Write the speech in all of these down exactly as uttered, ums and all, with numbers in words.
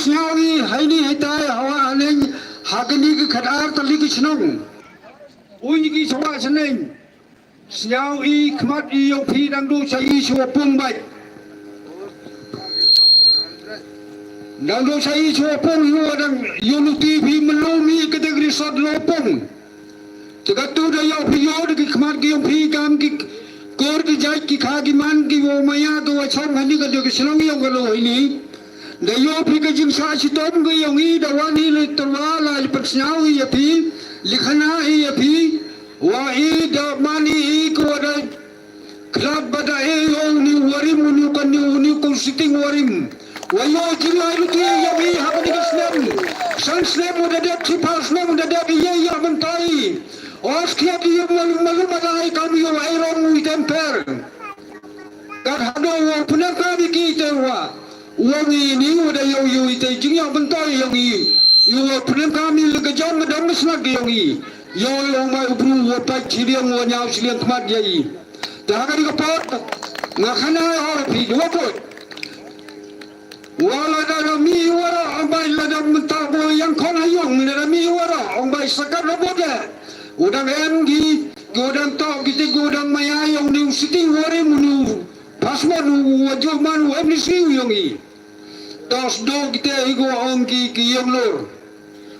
sñiaw i, heini heitai, hawa haneng, ha kani ka khatar tylli ka chnong. Uñ ki chwa chaneng. Sñiaw i khmat i yong phi dang du cha i chwa pung bai. Dang du cha i chwa pung, yow dang yow luti phi melu mi ka degri sot lo pung. Te katu da yow phi yow da ki khmat ki yong phi kam ki kor ki jait ki kha ki man ki wow maya ka wa chong hani ka da ki chnong yong ka lo hini. Da yow phi ka jingsa chitom ka yong i da wan hi le terwa la i pyrchang i ya phi, li khana i ya phi, wa i da man i i ka wa da Khlad bada e yow ni warim uni kan ni uni ko siting warim. Wa yow jing lai luti ya wi ha kani ka snem. San snem u da dep, chi phar snem u da dep, ye ya mentai. Os kiat yow malu malu malai kam yow ai rong u i temper. Kat hado wa puna ka di ki te wa. Wa wi ni u da yow yow i te jing ya mentai yong i. Yow wa puna ka mi le ka jam da mesnat yong i. Yow yow mai u bru wa pai chiliang wa nyau chiliang khmat ya i. Te ha kani ka por, nga khana ya phi, dua por. Wa lada da mi waroh, ong bai lada mynta bo yang khon ha yung, lada mi waroh, ong bai sakat na bo de. U dang em ki, ki u dang toh, ki te ki u dang maya yong ni u siting warim u ni u passport u wa jooh man u em ni si u yong i. Tos do kite i ko ong ki, ki yong lor.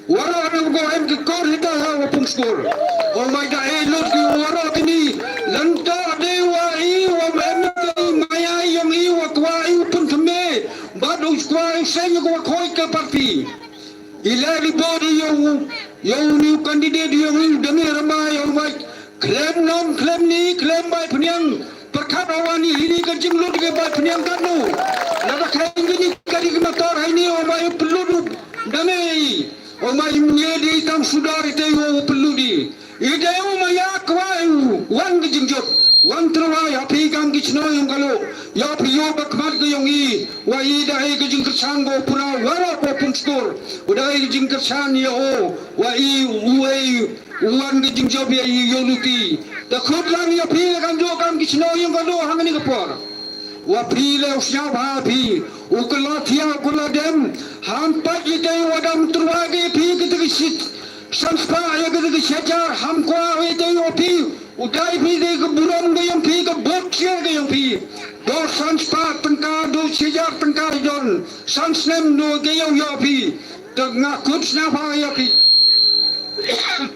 Waroh na ko em ki kor hita ha wa pung skur. Ong bai da e lor ki waroh kini. Lanta de wa i wa em ki maya yong i wa kwa i u pun thme. Bad u kwa i seng ko wa khoi ka parti. I le li bo di yong, yong ni u candidate yong i u dami rama yong bai. Khlem nong, khlem ni, khlem bai pniang. Pyrkhat awa ni hini ka jinglut ka bai pniang kanu. Lada khlem ka ni ka di ka matar hai ni o bai plut u dame i. O bai mnge di tang sudar i te u plut i. I te u maya kwai u wan ka jingjop. Wan terwai ha phi kam ki chno yong kalo. Ya phi yow ba khmat ka yong i. Wa i da i ka jingkyrchan ko pura wara ko pun skur. U da i ka jingkyrchan ya o. Wa i u e u wan ka jingjop ya i yow luti. Da khut lang ya phi la kam jo kam ki chno yong ka do ha kani ka por. Wa phi le u sñiaw bha phi. U kylla thiah u kylla dem. Ham pat i te wa dam turwa ke phi ki te ki sit. San spah ya ki te ki shajar ham kwa i te wa phi. U dai phi te ka burom ka yong phi ka bok chiar ka yong phi. Do san spah tangka do shajar tangka don. San snem do ka yong ya phi. Te nga khut sñiaw bha ya phi.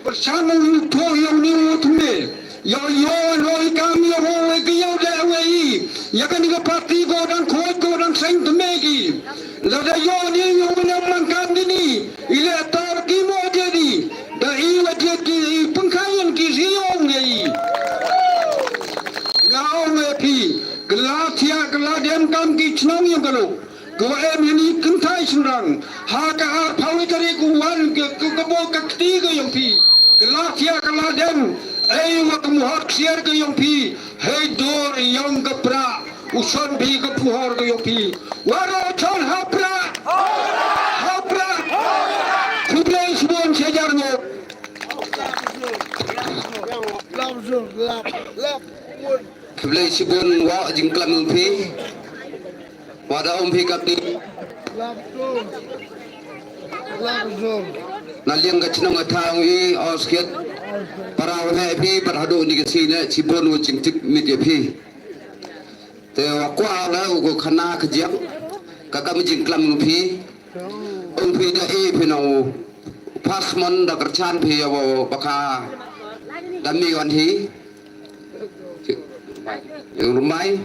Pyrchang u tho yow ni u tme. Yow yow loi kam yow ho we ki yow de we i. Ya kani ka parti ko dang khot ko dang seng tme ki. Lada yow ni yow ne man kam di ni. I le tar ki mo de di. Da i wa de ki i pengkhayan ki si yow nge i. Nga ong e phi. Kylla thiah kylla dem kam ki chnong yong kalo. Ko em hini kynthai chynrang. Ha ka ar phawi tarik u wan ka, ka, ka bo ka kti ka yong phi. Kylla thiah kylla dem. Ei wa ka muhar ksiar ka yong phi. Hei dor yong ka pra. U chon phi ka puhor ka yong phi. Waro chon ha pra. Ha pra. Khublei chibun shajar ngo. Khublei chibun wa jingklam yong phi. Wa da ong phi kati. Na liang ka chnong ka thaw i os kiat. Para wa ne phi, para hadu ni ka sine, chibun wa jingtip mit ya phi. Te wa kwa la u ko khana ka jiang. Ka kam jingklam yong phi. Ong phi da e phi na u. Pasmon da kyrchan phi ya wa bakha. Da mi wan hi. Yung rumbai.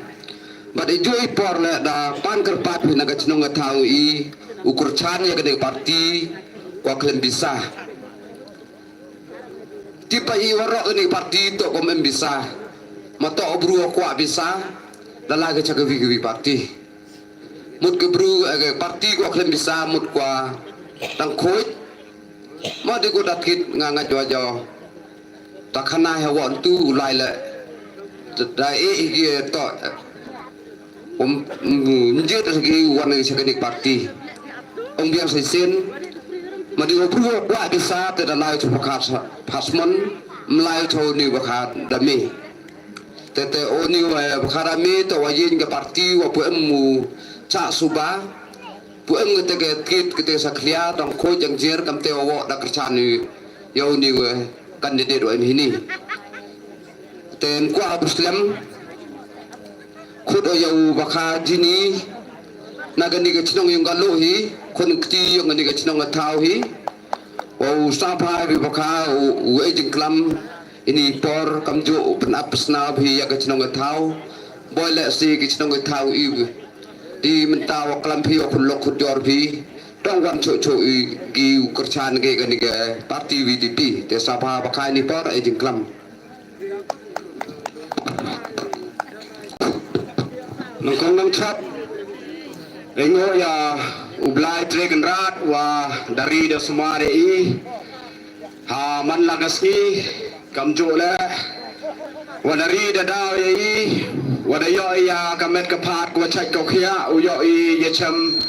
Bad i jooh i por le da pan kyrpad phi na ka chnong ka thaw i u kyrchan ya ka dei parti kwa khlem bisa. Tipa i waroh ka ni parti to ko mem bisa. Ma to bru kwa bisa. Da la ka cha ka wi ka wi parti. Mut ka bru, eh, ka parti kwa khlem bisa, mut kwa tang khoj. Ma di ko dat kit nga nga jwa jwa. Ta khana he wa tu u lai le. Da e i ki to. Um, um, nje ta ki wan ngi second party. Ong biang sa sin. Ma di o bru o kwa bisa te da lai chu pakat pasmon, mlai chu ni pakat da me. Te te o ni wa pakat da me to wa yin ka party wa pu em mu cha suba. Pu em kate ka tkit kate sa khlia tang khoi jang jer kamte wa da kyrchan ni yow ni we candidate wa em hini. Te em kwah u slem khut o yow bakha jini na kani ka chnong yong ka lo hi, khun kti yong kani ka chnong ka thaw hi. Wow sngewbha bi bakha u, u e jingklam ini por kamjooh u pynap pysnaw phi ya ka chnong ka thaw. Boi leh si ka chnong ka thaw i. Di mynta wa klam phi wa khut lok khut jor phi. Tang wan chooh chooh i ki u kyrchan ki kani ka party V P P. Te sngewbha bakha ini por e jingklam. Nongkong nongchap, ringo ya u Blai Tre Kynrad wa da ri da sumar ya i ha man la ka sngi, kamjooh leh wa da ri da daw ya i, wa da yoh i ya ka met ka phad, wa chait ka khiah u yoh i ya chem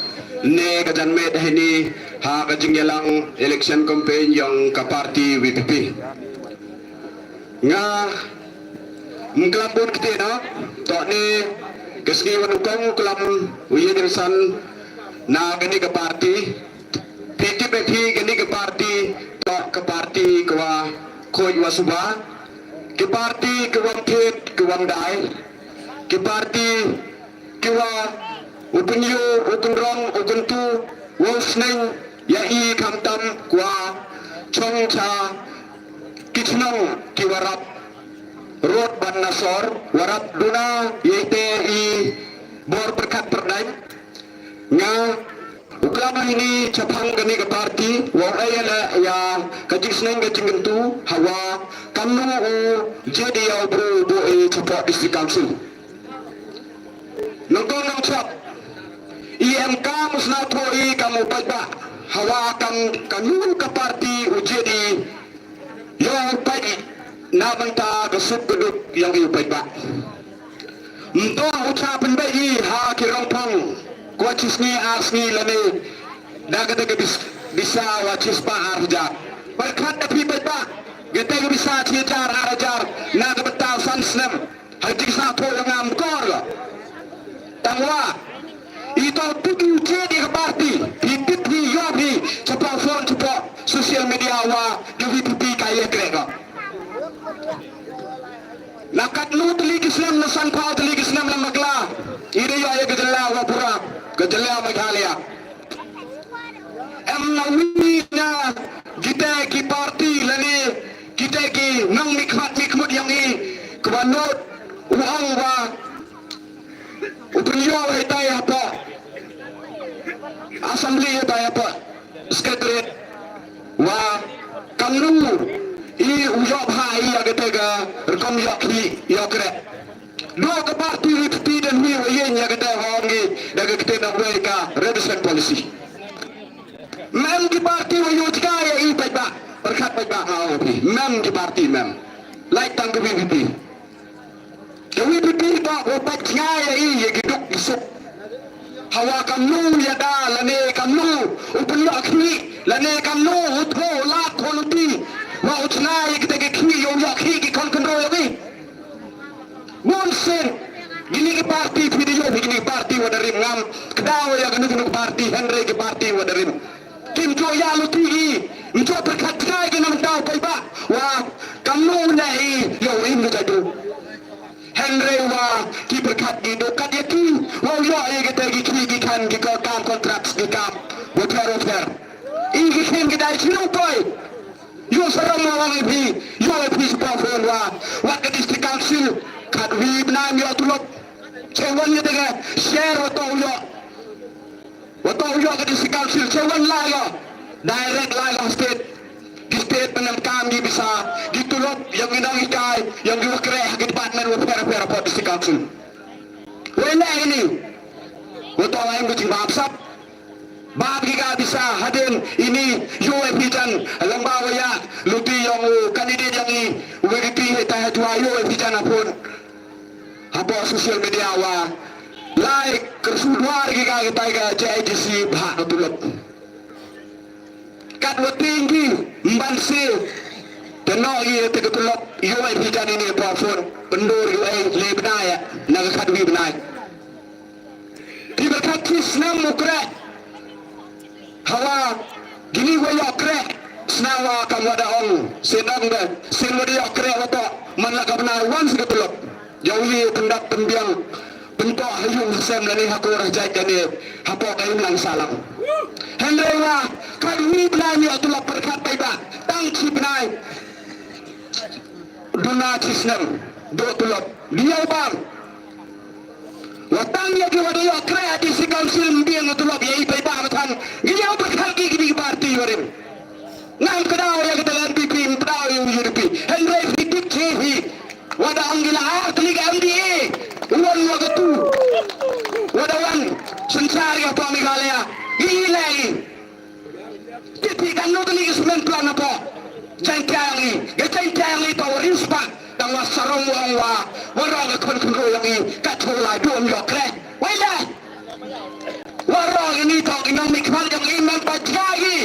ne ka janmiet hini ha ka jingyalang election campaign yong ka party V P P. Nga ym klam bun kti na, toh ni ka sngi wa nyngkong klam u ye dingsan na kani ka party. Phi tip e phi kani ka party, toh ka party ka wa khooid wa suba, ka party ka wa ym thied ka wa ym dai, ka party ki wa u pynyoo, u kynrong, u kyntu, wow sneng ya i khamtam kwah chong cha ki chnong ki wa rap rot ban na sor, wa rap duna ya ite i bor pyrkhat pyrdaiñ. Nga u klam hini chaphang kani ka party, wow e ya leh ya ka jingsneng ka jingkyntu, hawa kamnu u jied i ya u bru u booh i chapoh District Council. Nongkong nongchap, i em kam u sngewthuh i kam u paidbah, hawa kam kanu ka party u jied i yow u pait na bynta ka suk ka duk yong i u paidbah. Ym toh u cha pynbeit i ha ki rongphong kwah chi sngi ar sngi lane da kate ka bis-, bisa wa chi spah ar hajar. Pyrkhat da phi paidbah, kate ka bisa chi hajar ar hajar na ka bynta u san snem. Ha jingsngewthuh yong nga ym kor ka. Tangwa i toh u tip i u jied i ka party, phi tip phi yoh phi chapoh phone chapoh social media wa ka V P P ka yakreh ka. Na katnu tylli ki snem, na sanphaw tylli ki snem la bakla, i da yoh ya ka jylla wa pura, ka jylla Meghalaya. Em na wi na kite ki party lane kite ki nongmihkhmat mihkhmut yong i, ka wa nood u ong wa u pynyoo heitæ hapoh Assembly, heitæ hapoh Secretariat, wa kamnu i u yoh bha i ya kate ka rukom yoh khih yoh kreh. Dooh ka party V P P da wi wa yeng ya kate, wa ong i da ka ktien nongwei ka reservation policy. Ym em ki party wa yoh jaka ya i paidbah, pyrkhat paidbah nga ong phi. Ym em ki party, ym em. Lait tang ka V P P. Ka V P P toh wa pait jngai ya i ya ki duk ki suk. Hawa kamnu ya da lane kamnu u pynyoh khih lane kamnu u thoh lad thoh luti wa u chna ya kite ki khih yow yoh khih ki khon khynroo yong i. Bun sien kini ki party, phi da yoh phi kini ki party wa da rim, ngam kdaw ya kanu kanu ki party, hynrei ki party wa da rim kim jooh ya luti i, ym jooh pyrkhat jngai ki na bynta u paidbah wa kamnu leh i yow im ka jadu. Hynrei wa ki pyrkhat ki dooh kat ya ki wa u yoh i kite ki khih ki khan ki ko kam contract ki kam waphær waphær. I ki khin ki dai chi nongpoi. Yow sarom wa ong i phi, yow e phi chapoh phone wa wat ka District Council khatwi bnai ym yoh tulop. Chawon ya te ka share wa toh u yoh. Wa toh u yoh ka District Council chawon lai yoh. Direct lai yoh state. Ki state pynemkaam ki bisa ki tulop yong ki nonghikai, yong ki wa kreh ha ki department waphær waphær hapoh District Council. Wei leh ini wa toh wa em ka jingbha sap. Bad ki ka bisa hadien ini yow e phi jan lyngba wa ya luti yong u candidate yong i, u V P P heitæ ha Jowai, yow e phi jan ha phone hapoh social media wa lai kyrsu dwar ki ka, kitai ka J I G C bha ka tulop. Katwa tieng ki, ym ban se te noh i te ka tulop, yow e phi jan ini hapoh phone, pyndur yow e le bnai ya na ka khatwi bnai. Phi pyrkhat chi snem u kreh Kini wa yoh kreh, sna wa kam wa da ong, sien ong de, sien wa da yoh kreh wa toh, man la ka bnai wan sa ka tulop. Yow ye pyndap pynbiang, pyntoh ha yung ha sem lane ha kur ha jait lane, hapoh ka imlang sahlang. Hynrei wa, katwi bnai yoh tulop pyrkhat paidbah, tang chi bnai. Duna chi snem, doh tulop, biang bang. Wa tang ya ki wa da yoh kreh ha District Council ym biang tulop ya i paidbah ba than. Ngi yoh pyrkhat ki kini ki party warim. Ngam kdaw ya ka N P P, ym kdaw ya u U D P. Hynrei phi tip chi hi. Wa da ong ki la ar tylli ka M D A. Wan wa ka tu. Wa da wan. Synchar ya pa Meghalaya. Ngi lai. Tip phi kamnu tylli ki cement plant hapoh Jaiñtia yong i, ka Jaiñtia yong i toh wa riewspah, tang wa sarong wa ong wa, waroh ka khon khynroo yong i, ka chooh lai du ym yoh kreh. Wei le. Waroh kini toh ki nongmihkhmat yong i, mem pat jngai ki.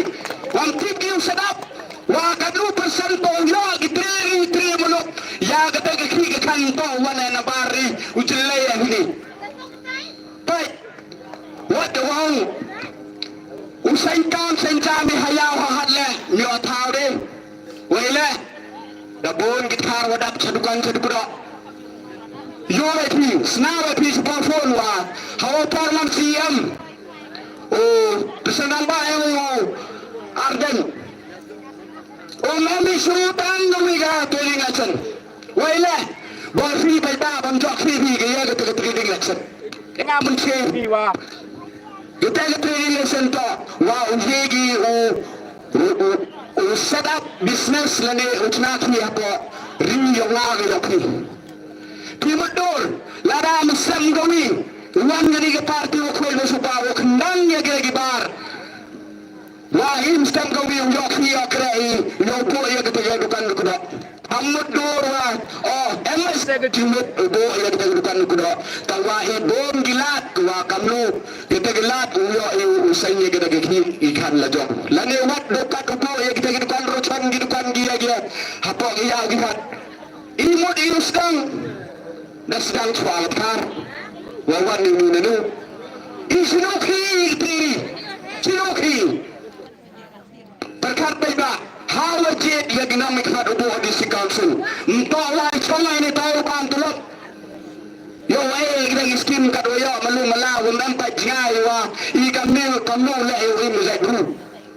Wam tip ki u sadap. Wa katnu percent toh u yoh ki tre ri tre muluk. Ya kata ka khih ka khan toh wa ne na bar ri u jyllei ya hini. Peit. Wat da ong. U seiñ kam seiñ jam i ha yaw ha hat le, ym yoh thaw de. Wei le. Da bun ki thar wa dap cha dukan cha dukdok. Yoh wei phi, sna wei phi cha por phone wa. Ha wa por lam C M. U, pisa nang ba e u Ardent. U, mami su tang na wi ka tuling achen. Wei le, bor phi paidbah bam jok phi phi ka ya ka te ka trading license. Ka nga mun che phi wa. Ka te ka trading license toh, wa u ye ki u, u, u, u set up business lane u chna ki hapoh ri yong nga ka yong phi. Phi mut dur, lada ym sem ka wi, wan kani ka party wa khoi wa suba wa khyndang ya ka ki bar. Wa im stem ka wi u yoh phi yoh kreh i, u yoh booh ya kata ka dukan dukdok. Ham mut dur wa, oh, em se ka chi mut u booh ya kata ka dukan dukdok. Tang wa i bun ki lad, wa kamnu, kata ki lad u yoh i u seiñ ya kata ka khih i khan la jong. Lane wat du kat u booh ya kata ka dukan, ru chon ki dukan ki ya ki ya. Hapoh ki ya ki hat. I mut i u sdang. Da sdang chwa la thar. Wa wan ni nu na nu. I chino khi i tri. Chino khi. Pyrkhat paidbah. Hawa jied ya ki nongmihkhmat u booh ha District Council. Ym toh wa i chong ai ni toh u bam tulop. Yow ai ki dang i scheme kat wa yow malu mala wa mem pat jngai wa. I kamnu kamnu le yow i muzai bru.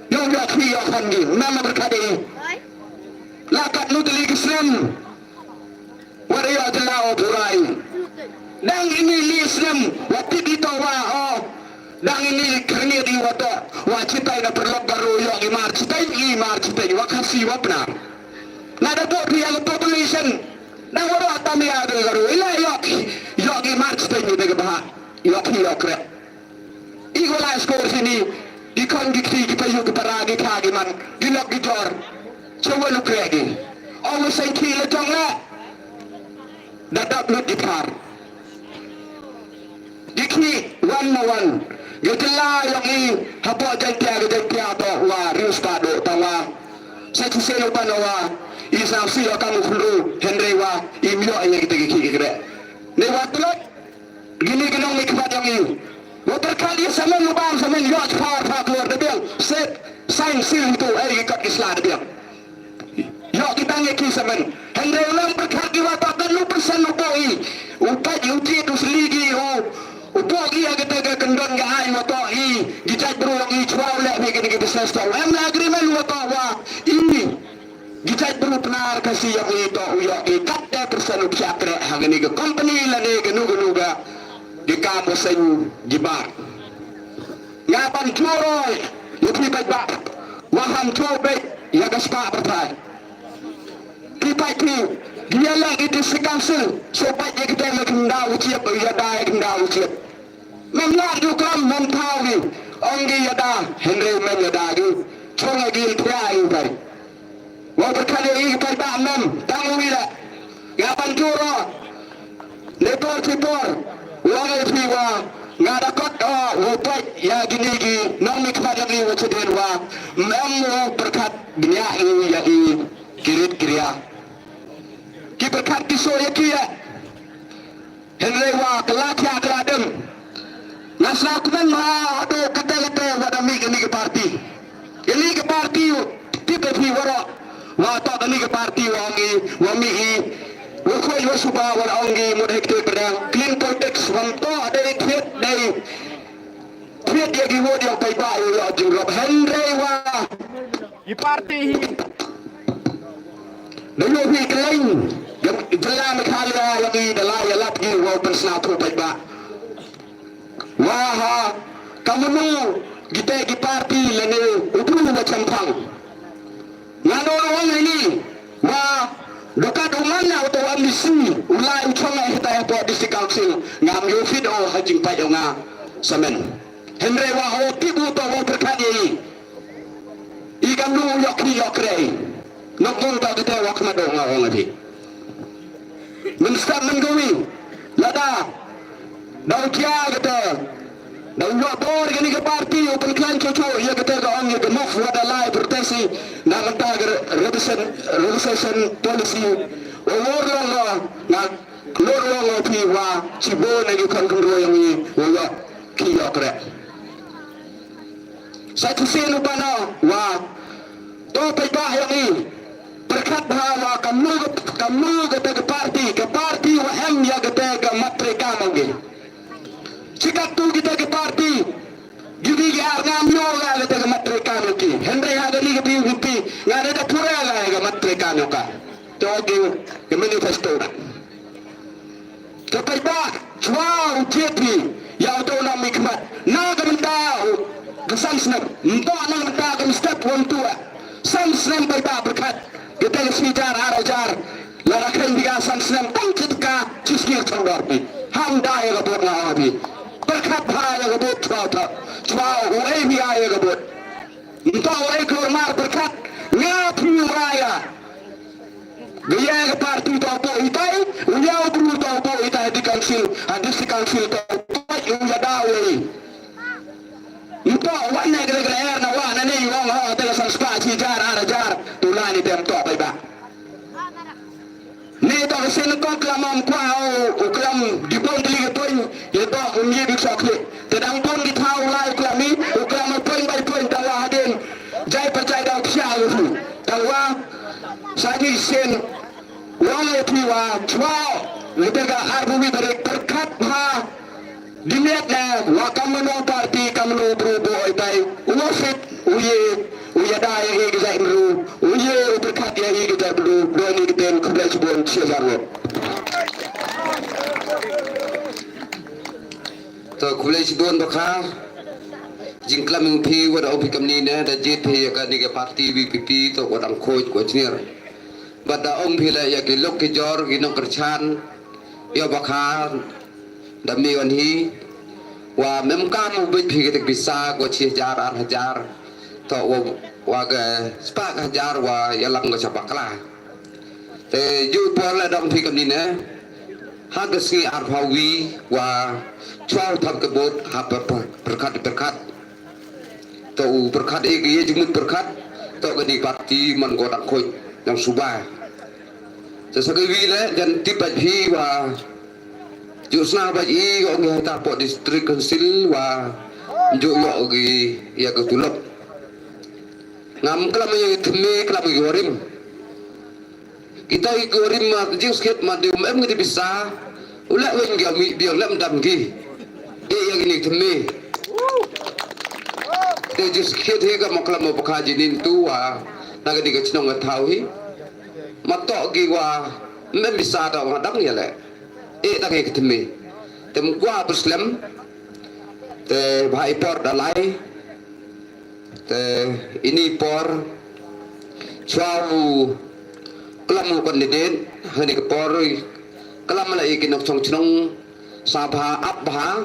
Yow yoh khi yoh khan ki. Mem pyrkhat i. La katnu tylli ki snem. Wa da yoh jylla o purai. Dang ini li snem, wa tip i toh wa, oh. Dang ini khyrnit i wa toh, wa chitai na pyrlok Garo yoh ki mar chitai, i mar chitai, wa Khasi wa Pnar. Na da toh phi ya ka population, dang waroh tam ya da Garo, i la yoh ki, yoh ki mar chitai ni da ka bha, yoh ki yoh kreh. I ko lai skur sini, ki khon ki kti, ki payu ki para, ki kha ki man, ki lok ki jor. Chwa lu kreh ki. Ong u seiñ khi la jong la. Da dap lut ki thar. Ki khi wan ma wan. Ki jylla yong i, hapoh Jaiñtia, ki Jaiñtia toh wa riewspah doh tang wa. Sa chisien u pan wa. I sa si yoh kam u khynroo, hynrei wa, im yoh ya kita ki khi ki kreh. Ni wa tlot. Kini ki nongmihkhmat yong i. Wa pyrkhat i samen u bam samen yoh chiphaw ar phaw klur da biang. Set, sign, seal itu, ai ki kot ki sla da biang. Yoh ki tang ya ki samen. Hynrei u lam pyrkhat ki wa toh katnu percent u booh i. U pait u jied u sli ki u. U booh ki ya kata ka kyndon ka ai wa toh i. Ki jait bru yong i chwa u leh phi kini ki business toh. Em la agreement wa toh wa i. Ki jait bru Pnar Khasi yong i toh u yoh ki kat de percent u psiah kreh ha kani ka company lane kanu kanu ka ki kam wa seiñ ki bar. Nga pan juroi ya phi paidbah wa ham jur beit ya ka spah pyrthai. Phi pait phi ki ya leh ki district council so pait ya ki te ya ki mdaw u chiep ya da ya ki mdaw u chiep. Mem lad ki u klam mem thaw ki. Ong ki ya da, hynrei mem ya da ki. Chong ya ki thia i bai. Wa pyrkhat ya i bai ba mem, tang u wi la. Nga pan jur o. Ne por chi por. Wa ngai phi wa. Nga da kot o, wa pait ya kini ki nongmihkhmat ya ki wa chadien wa. Mem wa pyrkhat bniah i ya i kirit kiria. Ki pyrkhat ki so ya ki ya. Hynrei wa ka la thiah ka la dem. Nga sñiaw kmen ma hadooh katte katte wa da mih kani ka party. Kani ka party, tip da phi waroh. Wa toh kani ka party wa ong i, wa mih i, wa khooid wa suba wa ong i mut hei kti pyrang clean politics, wa toh dei thied, dei thied ya ki vote yong paidbah, yow yoh jingrop. Hynrei wa i party hi da yoh phi kylleiñ, yong jylla Meghalaya yong i da lai yalap ki wow pynsñiawthooh paidbah. Wa ha kamnu kitæ ki party lane u bru wa chemphang. Nga ong heini, wa da kat u man na u toh wa M D C, u lai u chong heitæ hapoh District Council, ngam yoh fit o ha jingpait yong nga samen. Hynrei wa o tip u toh wow pyrkhat ya i. I kamnu u yoh khih yoh kreh i. Nongkyndong toh kitæ wa khmat o nga ong phi. Mynstep mynkawi, lada daw jia kitæ, daw yoh bor kani ka party u pynkhlaiñ chooh chooh ya kitæ ka ong ya ka MUIFT wa da lai protest i na ka bynta ka re-, reservation, reservation policy. Wa wor long o, nga lor long o phi wa chiboon na ki khon khynroo yong i wa yoh khih yoh kreh. Sa chisien u pan o wa toh paidbah yong i, pyrkhat bha wa kamnu, kamnu kitæ ka party, ka party wa em ya kitæ ka mat treikam yong ki. Chi kattu kitæ ka party, ki wi ki ar ngam yoh ya kitæ ka mat treikam yong ki. Hynrei ha kani ka VPP, nga da pura ya ka mat treikam yong ka. Toh ki, ka manifesto da. Ka paidbah, chwa u jied hi ya u toh u nongmihkhmat na ka bynta ka san snem, ymtoh na ka bynta ka mynstep wa ymtoh. San snem paidbah pyrkhat, kitæ ka sngi hajar ar hajar, lada kheiñ phi ka san snem tang chi tyngka chi sngi chongdor phi. Ham da ya ka vote nga ong phi. Pyrkhat bha ya ka vote chwa u thoh, chwa u e phi ya ka vote. Ymtoh wa e klur mar pyrkhat, nga phi wa ya. Ka ya ka party toh booh itai, u ya u bru toh booh itai ha di council, ha district council toh booh, u ya daw ya i. Ymtoh wa ne kre kre er na wa na ne i ong ho, te ka san spah chi hajar, ar hajar, tu la ni tem toh paidbah. Ni toh ka sien ko klam ym kwah o, u klam di bun tylli ki point, ya toh um ye bit chocolate. Te dang bun ki thaw lai u klam i, u klam point by point, tang wa hadien jai pa jai da u psiah u hu. Tang wa sa ni sien, wa le phi wa chwa, le te ka arbu wi tarik pyrkhat bha. Di miat na, wa kamnu party, kamnu bru booh itai, u fit, u ye, u ya da ya i ki jait bru, u ye u pyrkhat ya i ki jait bru, doi ni ki ten, khublei chibun, chi hajar ngut. To khublei chibun bakha, jingklam yong phi wa da ong phi kamni ne, da jied phi ya kani ka party VPP, toh wa dang khooid wa chniar. Bad da ong phi le ya ki lok ki jor ki nongkyrchan, yow bakha, da mih wan hi, wa ym em kam u bit phi kitæ ki pisa ko chi hajar ar hajar, toh wa, wa ka spah ka hajar wa yalang ko cha bakla. Te ju por le dang phi kamni ne, ha ka sngi arphaw wi wa chwa u thap ka vote ha pyrkhat, pyrkhat, pyrkhat. Toh u pyrkhat e ka ya jingmut pyrkhat, toh kani party man ko dang khooid, dang suba. Te sa ka wi le, jan tip bait phi wa, ju sna bait i, ong i hapoh district council wa, ju yoh ki ya ka tulop. Ngam klam ya ki thymme, klam ya ki warim. Kita i kurim ma jingskhiet ma de um em ngi de pisa. U leh weng ki ami biang lem dam ki. De ya kini thymme. De jingskhiet hi ka moklam mo bakha jinin tu wa na kini ka chnong ka thaw hi. Ma toh ki wa em pisa da wa dang ya le. E dang ki thymme. Te ym kwah pyslem. Te bha i por da lai. Te ini por chwa u klam u candidate, hani ka por klam la i ki nongchong chnong, sa bha ap bha,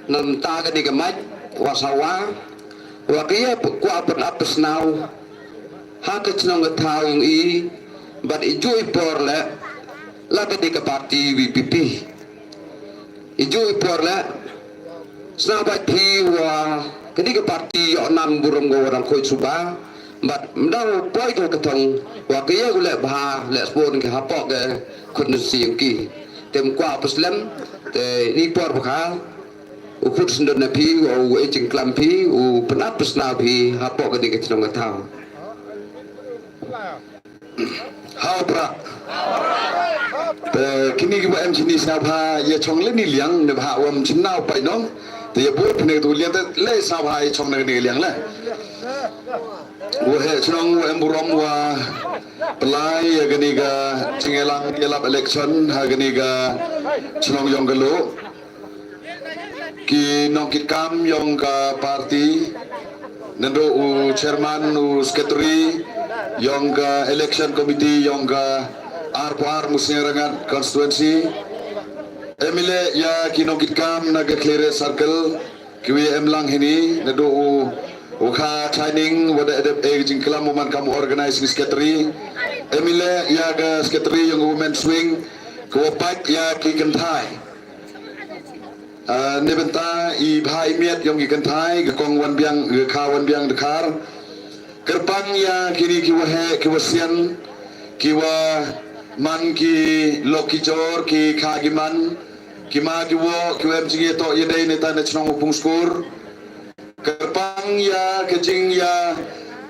namta kani ka mait, wa sa wa, wa ki ya kwah pynap pynsnaw, ha ka chnong ka thaw yong i, bad i ju i por le, la kani ka party V P P. I ju i por le, sna bait phi wa kani ka party yoh nam burom ko wa dang khoi suba, bad mdaw poi ko ka thong, wa ka ye u le bha, le spon ki hapoh ka khun si yong ki. Te ym kwah pyslem, te ini por bakha. u khut syndon na phi, wa u e jingklam phi, u pynap pynsñiaw phi hapoh kani ka chnong ka thaw. Haw pra. Te kini ki wa em chini sñiawbha ya chong le ni liang, ne bha wa em chynnaw pai nong. Te ya bor phi ne tu liang te le sñiawbha ya chong ne ni liang le. Wa he chnong wa em burom wa pynlai ya kani ka chingelang yalap election ha kani ka chnong yong ka Luh. Ki nongkitkam yong ka party, nadooh u chairman, u secretary yong ka election committee yong ka arphaw ar Musniang Rangad constituency. M L A ya ki nongkitkam na ka Khliehriat circle, ki wi em lang hini, nadooh u, u kha training, wa da edep e jingklam u man kam u organizing secretary. M L A ya ka secretary yong ka women's wing, ka wa pait ya ki kynthai. Ah, ne bynta i bha i miat yong ki kynthai, ka kong Wanbiang, ka kha Wanbiang Dkhar. Kyrpang ya kini ki wa he, ki wa sian, ki wa man ki lok ki jor, ki kha ki man, ki ma ki wo, ki wa em jingya toh ya dei ne ta na chnong u Pungskur. Kyrpang ya ka jingya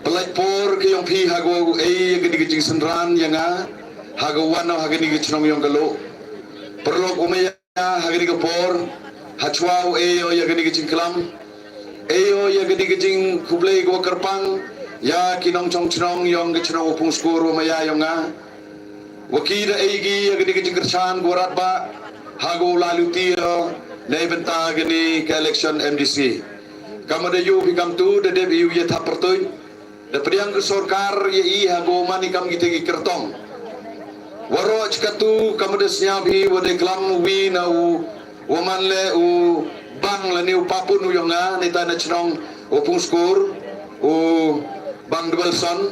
pynlait por ka yong phi ha ko e ya kani ka jingsynran ya nga, ha ko wan o ha kani ka chnong yong ka Luh. Paralok u maya ha kani ka por, ha chwa u e o ya kani ka jingklam, e o ya kani ka jingkhublei ko kyrpang ya ki nongchong chnong yong ka chnong u Pungskur u maya yong nga. Wa ki da e ki ya kani ka jingkyrchan ko rat ba, ha ko la luti o, ne bynta kani ka election M D C. Kam da yu phi kam tu, da dep yu ya thap pyrtuit. Da pdiang ka sorkar ya i ha ko man i kam kite ki kyrtong. Waroh chkatu kam da sñiaw phi wa da klam wi na u, wa man le u bang la ni u papun u yong nga, ne ta na chnong u Pungskur, u bang Dwelson.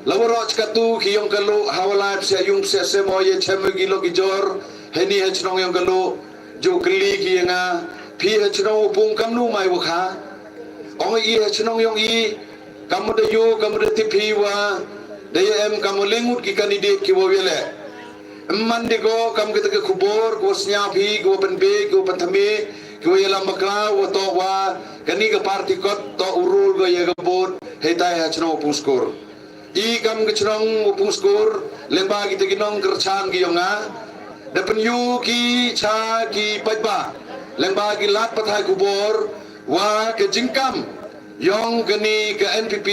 La waroh chkatu ki yong ka Luh, ha wa lai psiah yung psiah sem o ya chem ki lok ki jor, heni ha chnong yong ka Luh, ju kylli ki ya nga, phi ha chnong u Pung kamnu mai wa kha. Ong i ha chnong yong i, kam da yu, kam da tip phi wa da ya em kam lengut ki candidate ki wa wele. Em man de ko kam kata ka khubor, ko sñiaw phi, ko pynbe, ko pynthymme, ko ya lam bakla, wa toh wa kani ka party kot, toh u rul ko ya ka vote, hei tai ha chnong u Pungskur. I kam ka chnong u Pungskur, lyngba kite ki nongkyrchan ki yong nga, da pynyu ki cha ki paidbah, lyngba ki lad pathai khubor, wa ka jingkam yong kani ka N P P,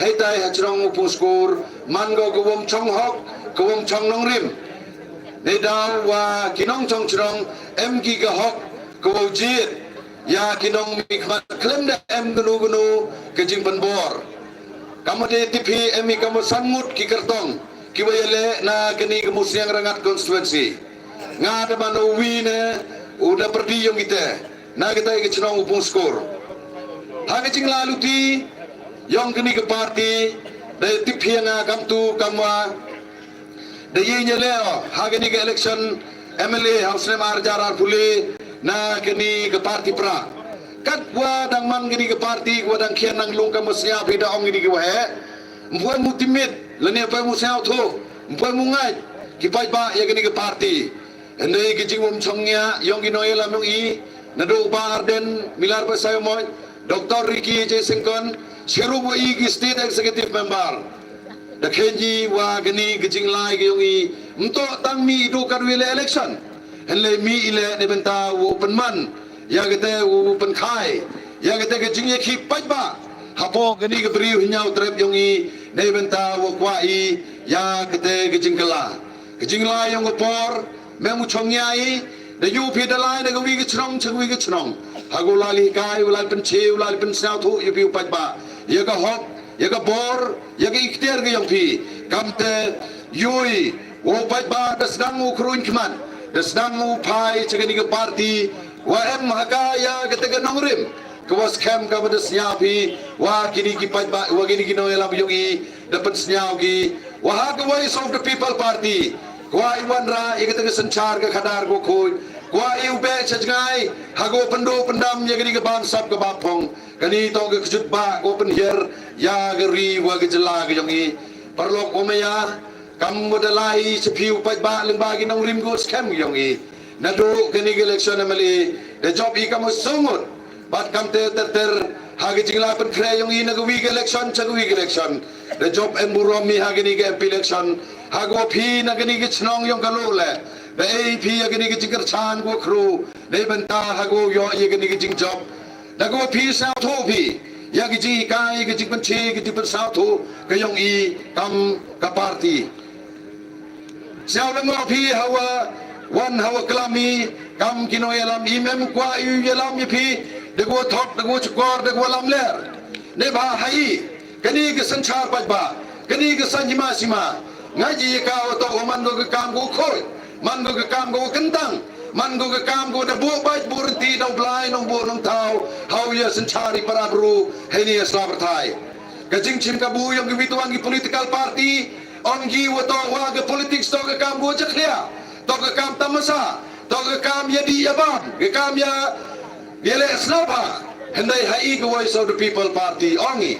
hei tai ha chnong u Pungskur, man ko ka wom chong hok, ka wom chong nongrim. Ne daw wa ki nongchong chnong em ki ka hok, ka wow jied ya ki nongmihkhmat khlem da em kano kano ka jingpynbor. Kam wa da tip phi em i kam wa san ngut ki kyrtong ki wa ya leh na kani ka Musniang Rangad constituency. Nga da man u wi ne u da pyrdi yong kite na kata ka chnong u Pungskur. Ha ka jingla luti yong kani ka party, da tip phi ya nga kam tu kam wa da ye ñialeh o ha kani ka election M L A ha u snem ar hajar arphaw le na kani ka party pra. Kat wa dang man kani ka party, wa dang khian nang lung kam wa sñiaw phi da ong kini ki wa he. Mpoi mu timit, lane mpoi mu sñiawthuh, mpoi mu ngait ki paidbah ya kani ka party. Hynrei ki jingwom chong ñiah yong ki nongyalam yong i, nadooh u Bah Ardent Miller Basaiawmoit, Doctor Ricky J Syngkon, chirup wa i ki state executive member. Da khein i wa kani ka jinglai ka yong i, ym toh tang mih i du kat wi le election. Hynrei mih i le ne bynta wow pynman ya kate, wow pynkhai ya kate ka jingyakhih paidbah hapoh kani ka bri u Hynñiaw Trep yong i, ne bynta wow kwah i ya kate ka jingkylla. Ka jinglai yong ka por, me mu chong ñiah i, da yu phi da lai na ka wi ka chnong cha ka wi ka chnong. Ha ko la li kai, u la li pynche, u la li pynsñiawthuh ya phi u paidbah ya ka hok, ya ka bor, ya ka iktiar ka yong phi. Kamte yu i wow paidbah da sdang u khruñ khmat, da sdang u phai cha kani ka party wa em ha ka ya kate ka nongrim. Ka wa skhem ka wa da sñiaw phi wa kini ki paidbah, wa kini ki nongyalam yong i da pynsñiaw ki wa ha ka Voice of the People Party. Kwah i wanrah ya kate ka synchar ka khadar ka khuid. Kwah i u beh cha jngai ha ka wa pynduh pyndam ya kani ka bamsap ka bamphong. Kani toh ka kjut bah ka wa pynhiar ya ka ri wa ka jylla ka yong i. Paralok wa maya, kam wa da lai cha phi u paidbah lyngba ki nongrim ka wa skhem ka yong i. Nadooh kani ka election M L A, Da jop i kam u soo ngut. Bad kamte ter ter, ha ka jinglai pynkhreh yong i na ka wi ka election cha ka wi ka election, da jop em burom i ha kani ka M P election. Ha ka wa phi na kani ka chnong yong ka Luh le, da e phi ya kani ka jingkyrchan ka wa khru, da i bynta ha ka wa yoh ya kani ka jingjop. Da ka wa phi sngewthuh phi ya ka jinghikai, ka jingpynche, ka jingpynsngewthuh ka yong i kam ka party. Sngewlyngngoh phi ha wa wan ha wa klam i kam ki nongyalam, i mem kwah i yalam ya phi da ka wa thok, da ka wa chukor, da ka wa lamler. Neibhah ha i kani ka synchar paidbah, kani ka saiñ hima sima, nga i ya ka wa toh wa man ko ka kam ko khoi, man ko ka kam ko kyntang, man ko ka kam ko da buh bait buh rynti da u Blai nongbuh nongthaw ha u ya synchar i para bru heini ha sla pyrthai. Ka jingchim kabu yong ki wi tuan ki political party, ong ki wa toh wa ka politics toh ka kam ko jakhlia, toh ka kam tamasa, toh ka kam ya di ya bam, ka kam ya ya le snapa. Hynrei ha i ka Voice of the People Party ong i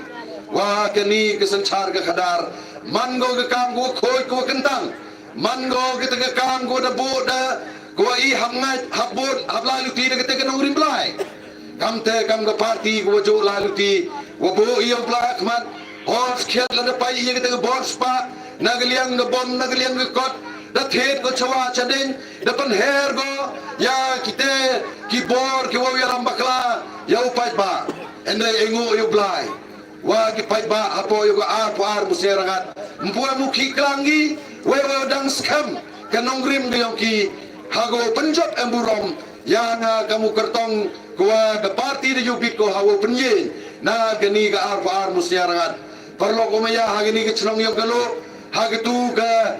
wa kani ka synchar ka khadar man ko ka kam ko khoi ko kyntang, man ko kita ka kam ko da buh da ko i hap ngait, hap bud, hap lai luti da kita ka nongrim Blai. Kamte kam ka party ko wa juh lai luti, wa buh i ya u Blai ha khmat, hor skhiat la da pai ya kita ka bor spah, na ka liang ka bom, na ka liang ka kot, da thied ko chawa chadeng, da pynher ko ya kita ki bor ki wa yalam bakla ya u paidbah. Hynrei e ngu ya u Blai wa ki paidbah hapoh ya ka arphaw ar Musia Rangad, mpu em u khi klang ki, wei wa dang skhem ka nongrim ka yong ki, ha ka wa pynjop em burom ya nga kam u kyrtong ka wa ka party da yubit ko ha wa pynyeng na kani ka arphaw ar Musia Rangad. Paralok wa maya, ha kani ka chnong yong ka Luh, ha ka tu ka,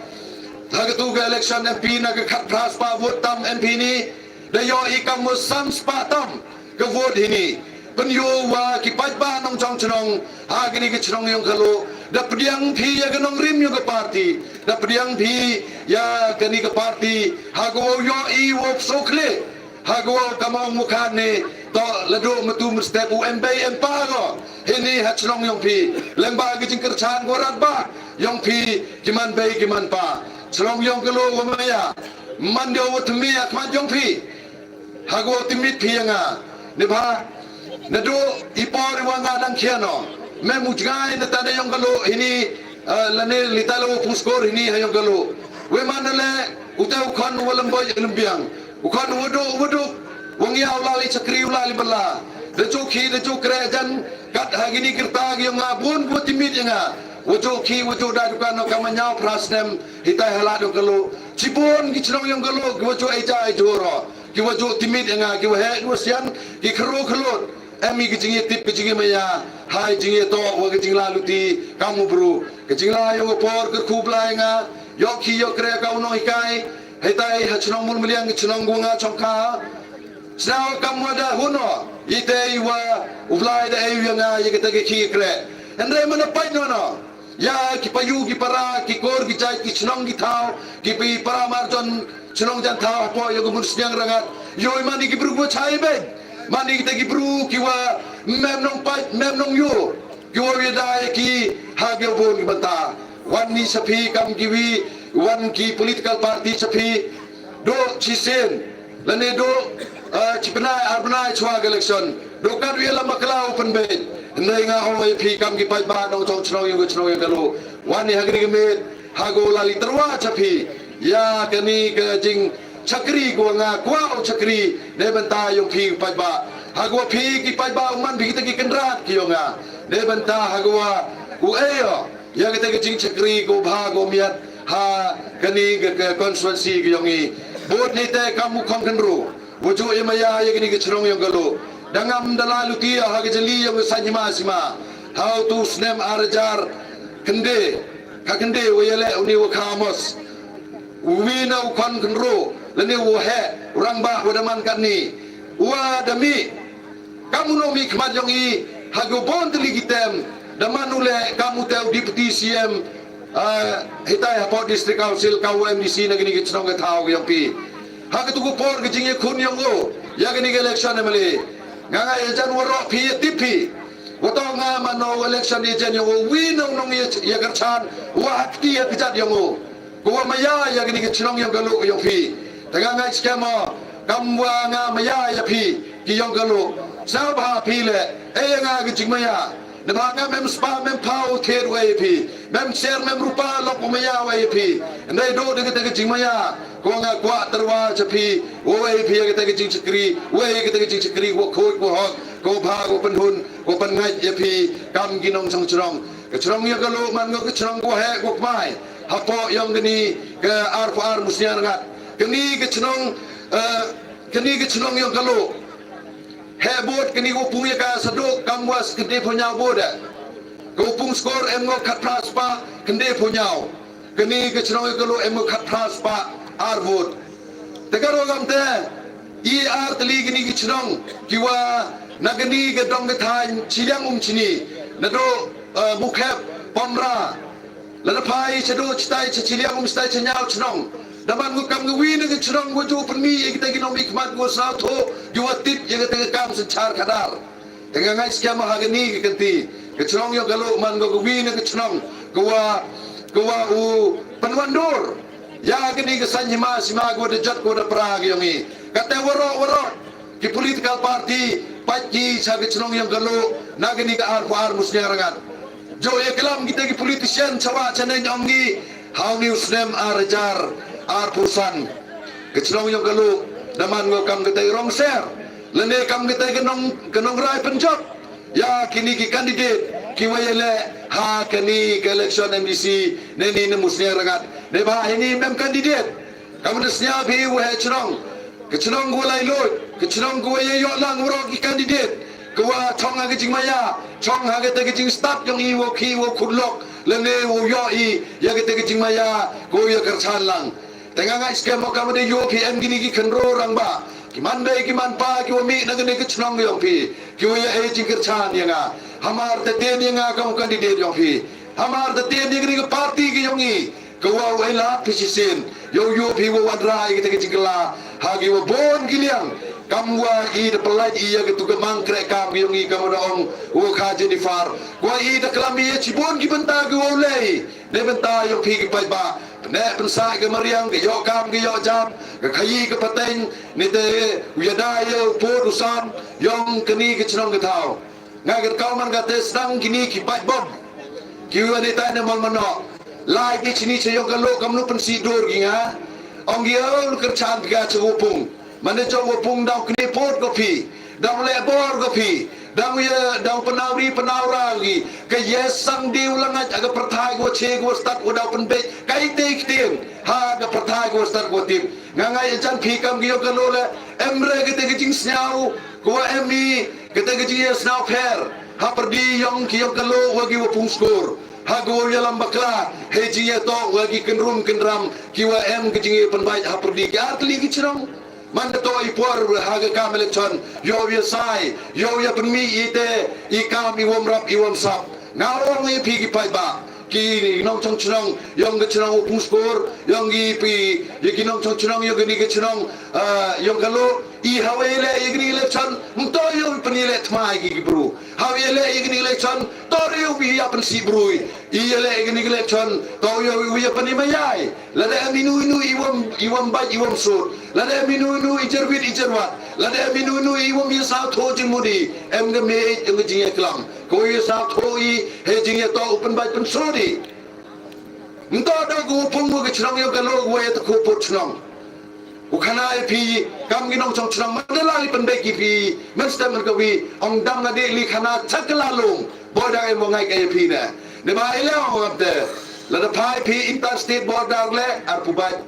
ha ka tu ka election M P na ka khatphra spah vote tam M P ni, da yoh i kam wa san spah tam ka vote hini. Pynyoh wa ki paidbah nongchong chnong ha kani ka chnong yong ka Luh, da pdiang phi ya ka nongrim yong ka party, da pdiang phi ya kani ka party, ha ka wa yoh i wa sokhle, ha ka wa kamong mukhan ni, toh la duh matu mynstep u em bei em pa ko heini ha chnong yong phi. Leng ba ka jingkyrchan ko rat ba yong phi ki man bei ki man pa. Chnong yong ka Luh wa maya, man da wa thymmai ya khmat yong phi. Ha ka wa timit phi ya nga, neibhah na duh i por i wa nga dang khian o, mem u jngai na ta da yong ka Luh heini, eh, lane li ta la wa puskor heini ha yong ka Luh. Wei man le u te u khon wa lemboi lem biang, u khon wa duh wa duh, wa ngia u la li chakri u la li bala. Da ju khi da ju kre jan kat ha kini kyrta ki yong nga bun wa timit ya nga. Wa ju khi wa ju da dukan no ka ma nyaw phra snem hitai ha la yong ka Luh. Chibun ki chnong yong ka Luh ki wa ju ai ja ai jor o, ki wa ju timit ya nga, ki wa heh ki wa sian, ki khru khlut. Em i ki jingya tip ki jingya maya, hai jingya toh wa ki jingla luti kam u bru. Ki jingla yong u por kyrkhu Blai nga, yoh khi yoh kre ka u nonghikai, hitai ha chnong Mulmliang, ki chnong wa nga chong ka. Sñiaw kam wa da hun o, i te i wa u Blai da e ya nga ya kita ki khi kre. Hynrei man da pait no no ya ki payu ki para, ki kur ki jait, ki chnong ki thaw, ki pi para marjon chnong jan thaw hapoh ya ka Munsniang Rangad. Yoh i man i ki bru ki wa chai beit, man i kita ki bru ki wa mem nong pait, mem nong yoh, ki wa ya da ya ki ha ki wa bun ki bynta. Wan ni sa phi kam ki wi, wan ki political party sa phi, duh chisien lane duh, eh, chibnai arbnai chwa ka election, duh kat wi la makla u pynbeit. Hynrei nga ong ya phi kam ki paidbah nongchong chnong yong ka chnong yong ka Luh, wan ni ha kani ka miet, ha ko la li tyrwa cha phi ya kani ka jingchakri ko nga kwah u chakri ne bynta yong phi paidbah. Ha ko phi ki paidbah u man phi kita ki kynrad ki yong nga ne bynta ha ko u e yo ya kita ki jingchakri ko bha ko miat ha kani ka, ka constituency ki yong i. Bun ni te kam u khon khynru wa ju ya maya ya kani ka chnong yong ka Luh, da ngam da la luti ha ka jali yong ka saiñ hima sima. Ha u tu snem ar hajar khyndai, ka khyndai wa ya le uni wa kha mos, wi na u khon khynru lane wa heh u rangbah wa da man katni, wa da mih kam u nongmihkhmat yong i ha ka bun tylli ki term. Da man u le kam u te u Deputy C M, ah, hitai hapoh District Council, ka u M D C na kani ka chnong ka thaw ka yong phi. Ha ka tu ka por ka jingyakhun yong u ya kani ka election M L A, nga nga ya jan waroh phi ya tip phi wa toh nga man u election agent yong u, wi na u nong ya, ya kyrchan wa ha kti ya kjat yong u. Ko wa maya ya kani ka chnong yong ka Luh ka yong phi. Te nga ngai skhem o Kam wa nga maya ya phi, ki yong ka lo. Sa bha phi le, e ya nga ki jingmaya. Neibhah nga mem spah, mem phaw thied wa ya phi. Mem ser, mem rupa lok wa maya wa ya phi. Ndai do de kata ki jingmaya. Ko nga kwah tyrwa cha phi, wa ya phi ya kata ki jingchakri, wa ya kata ki jingchakri, wa khot, wa hok, ko bha, ko pynhun, ko pynngait ya phi, kam ki nongchong chnong. Ka chnong yong ka lo man ko ka chnong ko heh ko kmai. Hapoh yong kani ka arphaw ar Musniang Rngat. Kani ka chnong, eh, kani ka chnong yong ka lo. Heh vote kani ka pung ya ka sa duk kam wa khyndai phaw ñiaw vote. Ka pung score em ko khatphra spah khyndai phaw ñiaw. Kani ka chnong yong ka lo em ko khatphra spah ar vote. Te ka ro kam te, i ar tylli kani ka chnong, ki wa na kani ka dong ka thaiñ, Chiliang Umchini, na do, eh, Mukhep, Pamra. Lada phai cha do chitai cha Chiliang Umchitai cha ñiaw chnong. Da man ko kam ka wi na ka chnong wa ju pynmih ya kita ki nongmihkhmat ko sawthoh, ki wa tip ya kita ki kam synchar khadar. Te nga ngait skhem ha kani ka kynti. Ka chnong yong ka lo man ko ka wi na ka chnong. Ka wa, ka wa u pynwandur ya kani ka saiñ hima sima ko da jot ko da pra ka yong i. Kata waroh waroh ki political party, pait ki cha ka chnong yong ka lo, na kani ka arphaw ar Musniang Rngat. Jo ya klam kita ki politician chawa chaneng ong ngi, ha u ni u snem ar hajar arphaw san. Ka chnong yong ka lo, da man ko kam kita i rong ser. Lane kam kita ka nong, ka nongrai pynjop ya kini ki candidate, ki wa ya leh ha kani ka election M D C, ne ni na Musniang Rngat. Neibhah ini mem candidate. Kam da sñiaw phi wa heh chnong. Ka chnong ko wa lai lut, ka chnong ko wa ya yoh lang waroh ki candidate. Ka wa chong ha ka jingmaya, chong ha kata ka jingstad yong i wa khi wa khut lok, lane wa yoh i ya kata ka jingmaya, ko ya kyrchan lang. Te nga ngait skhem mo kam da yoh phi em kini ki khynroo rangbah, ki man bei ki man pa, ki wa mih na kani ka chnong yong phi, ki wa ya e jingkyrchan ya nga. Hamar te tien ya nga kam candidate yong phi. Hamar te tien ya kani ka party ka yong i. Ka wa u e lad phi shisien, yow yoh phi wa wanrah i kata ka jingkylla ha ki wa bun ki liang. Kam wa i da pynlait i ya katu ka mang kreh kam ka yong i, kam wa da ong u kha Jennifer. Ka wa i da klam i ya chibun ki bynta ki wa u leh i. Ne bynta yong phi ki paidbah, ne pynsah ka mariang, ka yoh kam, ka yoh jam, ka khayi ka pateng, ne te u yada ya u pud u sam yong kani ka chnong ka thaw. Nga kyrkhu man kata sdang kini ki bait bom, ki wa ni tai ne mol mano. Lai ki chini cha yong ka lo kam nu pynsih dur ki nga. Ong ki o kyrchan ka cha wa pung. Mane cha wa pung dang kni pud ko phi, dang leh bor ko phi, dang ya, dang pynawri pynawra ki. Ka ya sang di u la ngait ha ka pyrthai ko che ko stad ko dang pynbeit. Ka i te ki tien ha ka pyrthai ko stad ko tip. Nga ngai jan phi kam ki yong ka lo le, em re kata ka jingsñiaw, ka wa em i kata ka jingïasñiaw pher ha pyrdi yong ki yong ka lo wa ki wa pung skur. Ha ka wa yalam bakla hei jingïatoh wa ki kynrum kynram ki wa em ka jingïapynbait ha pyrdi ki ar tylli ki chnong. Man da toh i por ha ka kam election, yow ya sai, yow ya pynmih i te i kam i wam rap i wam sap. Nga ong i phi ki paidbah, ki nongchong chnong yong ka chnong u pung skur, yong i phi, ya ki nongchong chnong yong kani ka chnong, ah, yong ka lo, i hawa ya leh ya kani ka election, mto yow pynleh thma ya ki bru. Hawa ya leh ya kani ka election, to yow ya pynsih bru. I ya leh ya kani ka election, to yow ya pyni mayai. Lada em inu inu i wam, i wam bait i wam sut. Lada em inu inu i jerwit i jerwat. Lada em inu inu i wam ya sawthoh jingmut i. Em ka mei yong ka jingïaklam. Ko ya sawthoh i, hei jingïatoh u pynbait pynsut i. Mto da ko pung wa ka chnong yong ka lo wa ya ta ko pud chnong. U khana ya phi, kam ki nongchong chnong, man da la li pynbeit ki phi, man stem man ka wi, ong dam na de li khana chak la lung, boi dang em wa ngai ka ya phi ne. Ne ba i le ong ap te, lada phai phi interstate border le, ar pu bait.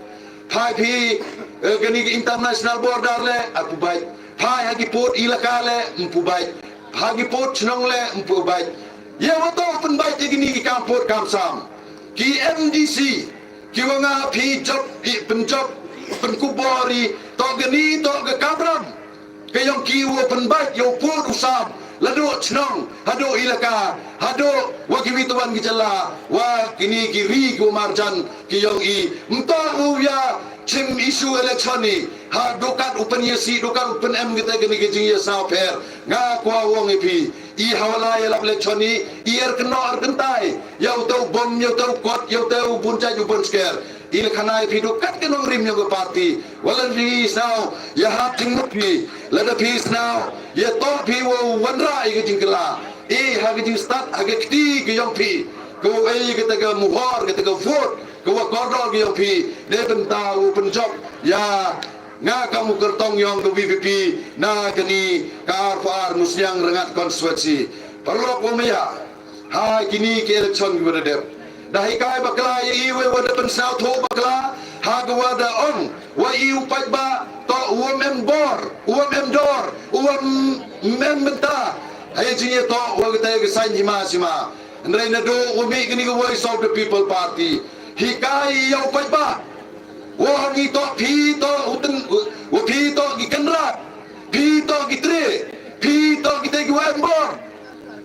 Phai phi, eh, kani ki international border le, ar pu bait. Phai ha ki pud ilaka le, mpu bait. Ha ki pud chnong le, mpu bait. Ye wa toh pynbait ya kini ki kam pud kam sam. Ki M D C, ki wa nga phi jop, i pynjop, pynkupbor i, toh kani, toh ka kamram. Ka yong ki wa pynbait, yow pud u sam, la duh chnong, haduh ilaka, haduh wa ki wi tawan ki jylla, wa kini ki ri ki wa marjan, ki yong i. Mto u ya chim issue election i, ha dukat u pynyasi, dukat u pynem kita kini ki jingïasñiaw pher. Nga kwah ong i phi, i hawa la ya lap election i, i er kynnoh er kyntai. Yow te u bom, yow te u kot, yow te u bun jait u bun sker. I la khana ya phi du kat ka nongrim yong ka party. Wa lada phi sñiaw ya hap jingmut phi, lada phi sñiaw ya toh phi wow wanrah ya ka jingkylla, e ha ka jingstad, ha ka kti ka yong phi, ka wow e ya kata ka muhor, kata ka vote ka wa kordor ka yong phi, neibynta wow pynjop ya nga kam u kyrtong yong ka V P P na kani ka arphaw ar Musniang Rangad constituency. Paralok wa maya, ha kini ki election ki wa da dep, da hikai bakla ya i, wa da pynsñiawthooh bakla, ha ka wa da ong wa i u paidbah toh u wa em bor, u wa em dor, u wa em bynta ha i jingyatoh wa kata ka saiñ hima sima. Hynrei nadooh wa mih kani ka Voice of the People Party, hikai ya u paidbah wa ong i toh phi toh u teng, wa phi toh ki kynrad, phi toh ki tre, phi toh kitæ ki wa em bor.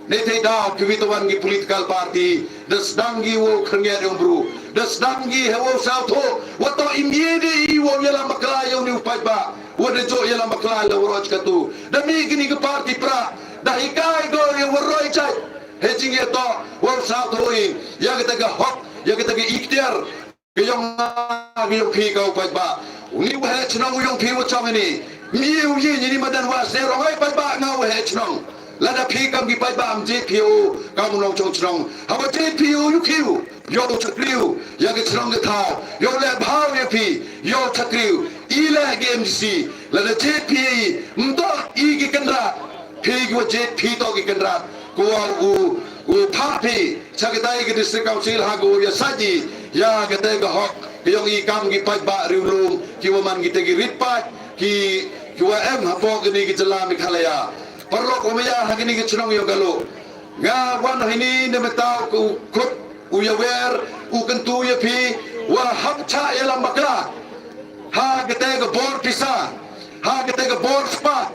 Neitæ daw kiwi tawon ki political party da sdang ki wow khyrngiat yong bru, da sdang ki ha wow sñiawthooh wa toh i mih de i wow yalam bakla ya uni u paidbah, wa da jooh yalam bakla la waroh katu. Da mih kini ka party prah, da hikai ko ya waroh jait ha i jingyatoh wow sñiawthooh i ya kata ka hok, ya kata ka iktiar ka yong nga, ka yong phi ka u paidbah. Uni u waheh chnong u yong phi wa chong ini, mih u ye ini madan wa sñiaw rong, hei paidbah, nga u waheh chnong. Lada phi kam ki paidbah, ym jied phi u kam u nongchong chnong. Haba jied phi u, yoh phi u, yoh u chakri u ya ka chnong ka thaw, yoh u leh bha u ya phi, yoh u chakri u. I leh ki M D C, lada jied phi i, ym toh i ki kynrad, phi ki wa jied, phi toh ki kynrad. Ka wa u, u phah phi cha katai ka District Council ha ka wa ya sait i ya katai ka hok ka yong i kam ki paidbah Riewlum, ki wa man kitæ ki rit paid, ki, ki wa em hapoh kani ka jylla Meghalaya. Paralok wa maya, ha kani ka chnong yong ka Luh, nga wan heini neibynta u khut u yawer, u kyntu ya phi wa hap chah yalam bakla ha katæ ka bor pisa, ha katæ ka bor spah,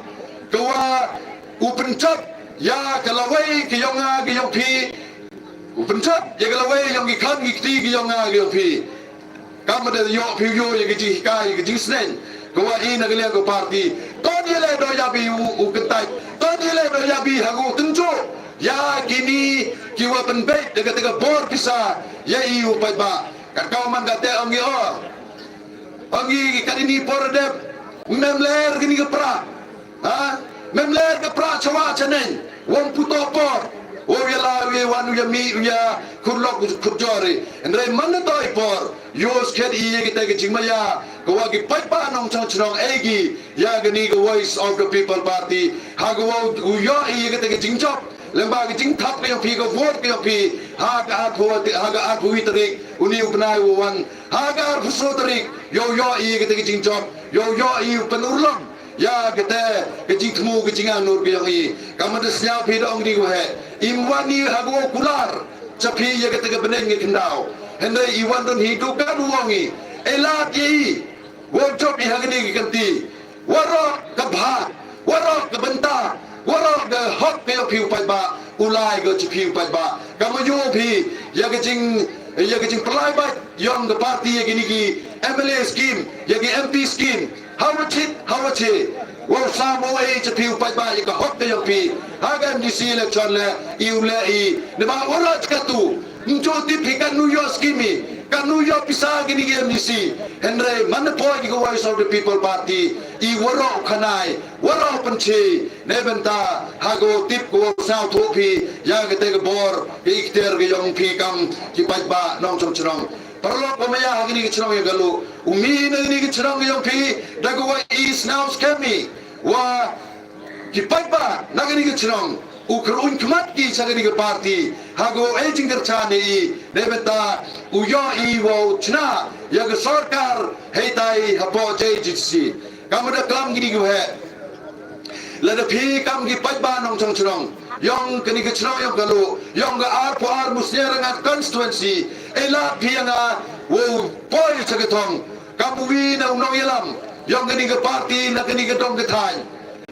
ka wa u pynjop ya ka lawei ka yong nga ka yong phi, u pynjop ya ka lawei yong ki khon ki kti ka yong nga ka yong phi. Kam da yoh phi u yoh ya ka jinghikai, ya ka jingsneiñ ka wa i na ka liang ka party. To ni leh dooh ya bi u, u kyntait, to ni leh dooh ya bi ha ka u tynjuh ya kini ki wa pynbeit da katæ ka bor pisa ya i u paidbah. Kat ka wa man katæ ong i o, ong i kat ini por dep, ym em leh kini ka prah, ha? Ym em leh ka prah chawa chaneiñ, wym pu toh por wow yalai, u ya wan, u ya mih, u ya khut lok khut jor i. Hynrei man toh i por, yoh skhet i ya kitæ ka jingmaya ka wa ki paidbah nongchong chnong e ki ya kani ka Voice of the People Party, ha ka wa u yoh i ya kitæ ka jingjop lyngba ka jingthap ka yong phi, ka vote ka yong phi, ha ka arphaw, ha ka arphaw wi tarik uni u bnai wa wan, ha ka arphaw soo tarik, yow yoh i ya kitæ ka jingjop, yow yoh i u pynurlong ya kitæ ka jingthmu ka jingangnur ka yong i. Kamwa da sñiaw phi da ong kini ki waheh, im wan i ha ka wow kular cha phi ya kitæ ka bneiñ ka khyndaw, hynrei i wan don hi du kat u ong i, e lad ya i wow jop i ha kani ka kynti. Waroh ka bha, waroh ka bynta, waroh ka hok ka yong phi u paidbah, u lai ko cha phi u paidbah. Kamwa yoo phi ya ka jing, ya ka jingpynlai bait yong ka party ya kini ki M L A scheme, ya ki M P scheme, hawa chit hawa che, wow sam wow e cha phi u paidbah ya ka hok ka yong phi. Ha ka M D C election leh, i u leh i, neibhah waroh katu, ym jooh tip hi katnu yoh scheme i, katnu yoh pisa kini ki M D C. Hynrei man da poi ki ka Voice of the People Party, i waroh u khana i, waroh u pynche i neibynta ha ka wow tip, ka wow sñiawthooh phi ya katæ ka bor ka iktiar ka yong phi kam ki paidbah nongchong chnong. Paralok wa maya, ha kani ka chnong yong ka Luh, u mih na kani ka chnong ka yong phi, da ka wa i sñiaw skhem i wa ki paidbah na kani ka chnong u kyrwaiñ khmat ki cha kani ka party ha ka wow e jingkyrchaan ya i neibynta u yoh i wow chna ya ka sorkar heitai hapoh J H A D C. Kamwa da klam kini ki waheh, lada phi kam ki paidbah nongchong chnong yong kani ka chnong yong ka Luh, yong ka arphaw ar Musniarangat constituency, e lad phi ya nga wow poi cha ka thong kam uwi na u nongyalam yong kani ka party na kani ka dong ka thaiñ.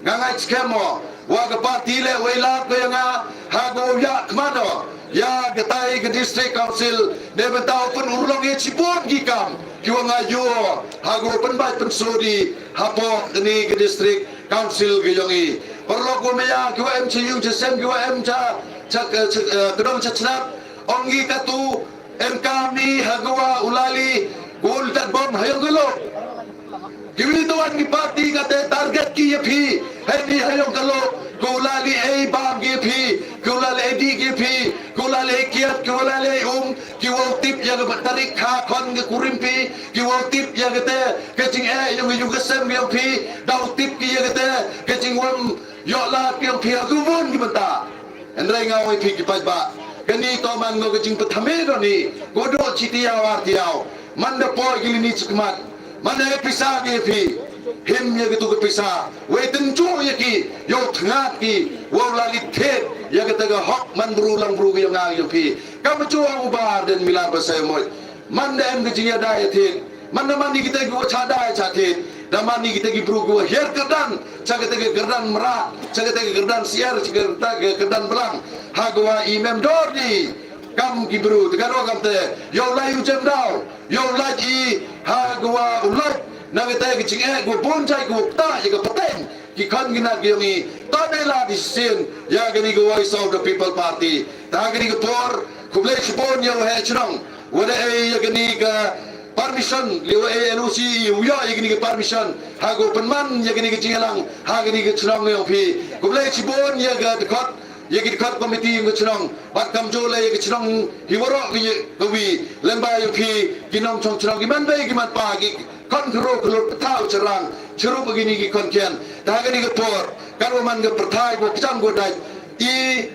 Nga ngait skhem o wa ka party leh wei lad ko ya nga ha ka wow yahkhmat o ya katai ka District Council neibynta u pynurlong ya chiboon ki kam ki wa nga yoo ha ka wow pynbait pynsudi hapoh kani ka District Council ka yong i. Paralok wa maya, ki wa em cha yung cha sem, ki wa em cha, cha, cha, eh, ka dong cha chnat, ong ki katu, em kam i ha ka wa u lai li Kul tat bom ha yong ka lok. Kiwi tuan ki party kate target ki ya phi. Hei ni ha yong ka lok. Kula li ei bam ki ya phi. Kula li ei di ki ya phi. Kula li ei kiat, kula li ei um. Ki wow tip ya ka tarik ha khon ka kurim phi. Ki wow tip ya kate ka jingeh yong ka yung ka sem yong phi. Daw tip ki ya kate ka jingwam yoh lad yong phi ha ka bun ki bynta. Hynrei nga ong i phi ki paidbah, kani toh man ko ka jingpynthymme doni, ko dooh chi tayaaw ar tayaaw. Man da poi ki lini chikmat, man da e pisa ki ya phi, him ya kitu ki pisa, wei tynjuh ya ki, yow thngat ki, wow la li thied ya kata ka hok man bru lang bru ki yong nga yong phi. Kam chu ong u Bah Ardent Miller Basaiawmoit. Man da em ka jingyada ya thied. Man da man i kita ki wa chada ya cha thied. Da man i kita ki bru ki wa hiar kyrdan. Cha kita ki kyrdan mrad. Cha kita ki kyrdan siar. Cha kita ki kyrdan blang. Ha ka wa i mem dor di. Kam ki bru. Te ka ro kam te. Yow lai u jem daw. Yow lai i. Ha ka wa u lai. Na kita ki jingeh ki wa bun jai ki wa pta ya ka pateng. Ki khon ki nat ki yong i, to ne la decision, ya kani ka Voice of the People Party. Ta kani ka por, khublei chibun ya u heh chnong. Wa da e ya kani ka permission, li wa e N O C i, u yoh ya kani ka permission. Ha ko pynman ya kani ka jingyalang, ha kani ka chnong yong phi. Khublei chibun ya ka dkhot, ya ki dkhot committee yong ka chnong. Bad kamjooh le ya ka chnong hi waroh ka wi, lem bad yong phi, ki nongchong chnong, ki man bei, ki man pa, ki khon khynroo khyllood, pyrthai u chynrang, chirup kini ki khon khian. Ta kani ka por, katwa man ka pyrthai, ko kjam ko dait. I,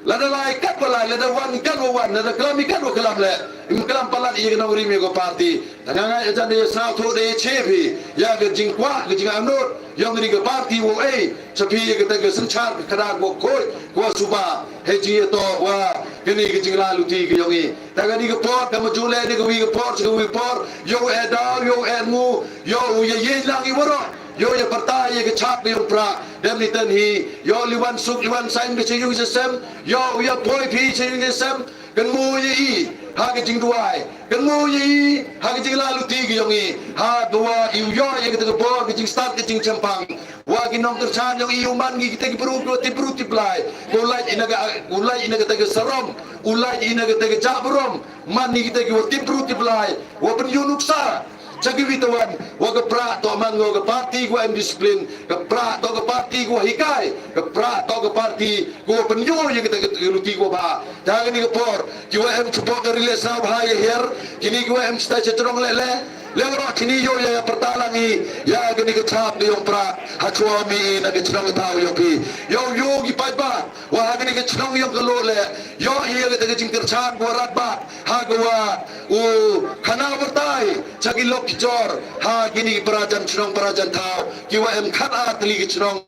lada lai katwa lai, lada wan katwa wan, lada klam i katwa klam le. Im klam palat i ya ka nongrim ya ka party. Ta nga ngai ajan de ya sñiawthooh de ya che phi, ya ka jingkwah, ka jingangnud yong kani ka party wow e cha phi ya kata ka synchar ka khadar wow khooid, wow suba, hei jingyato wa kani ka jinglaluti ka yong i. Ta kani ka por, kamjooh le ni ka wi ka por, cha ka wi por, yow e daw, yow e ngu, yow ya ye lang i waroh, yow ya pyrta ya ka chap ka yong pra, dem ni ten hi, yow li wan suk, li wan sain ka cha yung cha sem, yow ya poi phi cha yung cha sem, kynmoo ya i ha ka jingduwai, kynmoo ya i ha ka jinglaluti ka yong i, ha ka wa i u yoh ya kata ka bor, ka jingstad, ka jingchempang. Wa ki nongkyrchan yong i u man ki kita ki bru, ki wa tip bru tip blai. Ko lait i na ka, ko lait i na kata ka sarom, u lait i na kata ka jahburom. Man i kita ki wa tip bru tip blai, wa pynyoo nuksa cha ki wi tawan, wa ka pra toh man ko ka party ko wa em discipline, ka pra toh ka party ko wa hikai, ka pra toh ka party ko wa pynyoo ya kita ki luti ko wa bha. Ta kani ka por, ki wa em chapoh ka ri le sñiawbha ya hiar, kini ki wa em chitai cha chnong le le, le waroh kini yow ya pyrta lang i ya kani ka chap ka yong pra, ha chwa mi i na ka chnong ka thaw yong phi. Yow yoh ki paidbah, wa ha kani ka chnong yong ka lok le, yow i ya kata ka jingkyrchan ko wa rat bha, ha ka wa u khana pyrthai cha ki lok ki jor, ha kini ki para jan chnong para jan thaw, ki wa em khat ar tylli ki chnong,